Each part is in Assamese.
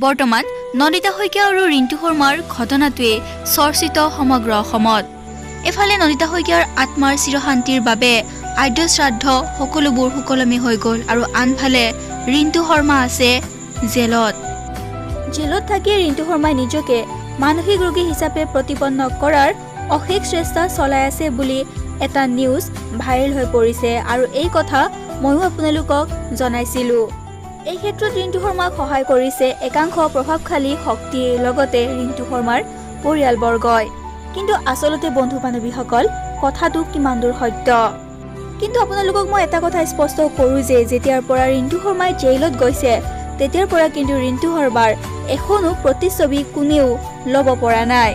বৰ্তমান নন্দিতা শইকীয়া আৰু ৰিণ্টু শৰ্মাৰ ঘটনাটোৱে চৰ্চিত সমগ্ৰ অসমত। এফালে নন্দিতা শইকীয়াৰ আত্মাৰ চিৰশান্তিৰ বাবে আদ্য শ্ৰাদ্ধ সকলোবোৰ সুকলমে হৈ গ'ল আৰু আনফালে ৰিণ্টু শৰ্মা আছে জেলত। জেলত থাকি ৰিণ্টু শৰ্মাই নিজকে মানসিক ৰোগী হিচাপে প্ৰতিপন্ন কৰাৰ অশেষ চেষ্টা চলাই আছে বুলি এটা নিউজ ভাইৰেল হৈ পৰিছে আৰু এই কথা ময়ো আপোনালোকক জনাইছিলোঁ। এই ক্ষেত্ৰত ৰিণ্টু শৰ্মাক সহায় কৰিছে একাংশ প্ৰভাৱশালী শক্তিৰ লগতে ৰিণ্টু শৰ্মাৰ পৰিয়ালবৰ্গই। কিন্তু আচলতে বন্ধু বান্ধৱীসকল, কথাটো কিমান দূৰ সত্য? কিন্তু আপোনালোকক মই এটা কথা স্পষ্ট কৰোঁ যে যেতিয়াৰ পৰা ৰিণ্টু শৰ্মাই জেইলত গৈছে, তেতিয়াৰ পৰা কিন্তু ৰিণ্টু শৰ্মাৰ এখনো প্ৰতিচ্ছবি কোনেও ল'ব পৰা নাই।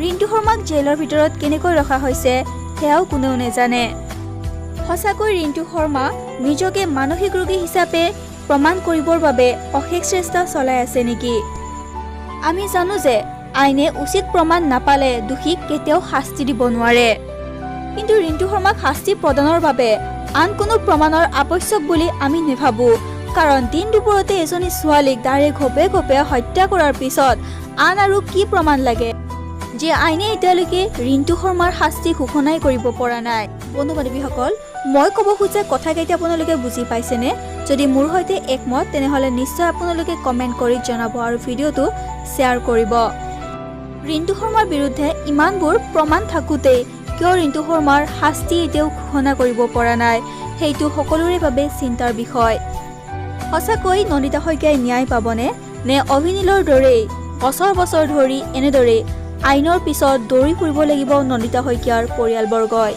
ৰিণ্টু শৰ্মাক জেইলৰ ভিতৰত কেনেকৈ ৰখা হৈছে, সেয়াও কোনেও নেজানে। সঁচাকৈ ৰিণ্টু শৰ্মা নিজকে মানসিক ৰোগী হিচাপে প্ৰমাণ কৰিবৰ বাবে অশেষ চেষ্টা চলাই আছে নেকি? আমি জানো যে আইনে উচিত প্ৰমাণ নাপালে দোষীক কেতিয়াও শাস্তি দিব নোৱাৰে। কিন্তু ৰিণ্টু শৰ্মাক শাস্তি প্ৰদানৰ বাবে আন কোনো প্ৰমাণৰ আৱশ্যক বুলি আমি নাভাবোঁ, কাৰণ দিন দুপৰতে এজনী ছোৱালীক দাৰে ঘপে ঘপে হত্যা কৰাৰ পিছত আন আৰু কি প্ৰমাণ লাগে যে আইনে এতিয়ালৈকে ৰিণ্টু শৰ্মাৰ শাস্তি ঘোষণাই কৰিব পৰা নাই? বন্ধু বান্ধৱীসকল, মই ক'ব খোজা কথাকেইটা আপোনালোকে বুজি পাইছেনে? যদি মোৰ সৈতে একমত, তেনেহ'লে নিশ্চয় আপোনালোকে কমেণ্ট কৰি জনাব আৰু ভিডিঅ'টো শ্বেয়াৰ কৰিব। ৰিণ্টু শৰ্মাৰ বিৰুদ্ধে ইমানবোৰ প্ৰমাণ থাকোঁতেই কিয় ৰিণ্টু শৰ্মাৰ শাস্তি এতিয়াও ঘোষণা কৰিব পৰা নাই, সেইটো সকলোৰে বাবে চিন্তাৰ বিষয়। সঁচাকৈ নন্দিতা শইকীয়াই ন্যায় পাবনে, নে অভিনীলৰ দৰেই বছৰ বছৰ ধৰি এনেদৰেই আইনৰ পিছত দৌৰি ফুৰিব লাগিব নন্দিতা শইকীয়াৰ পৰিয়ালবৰ্গই?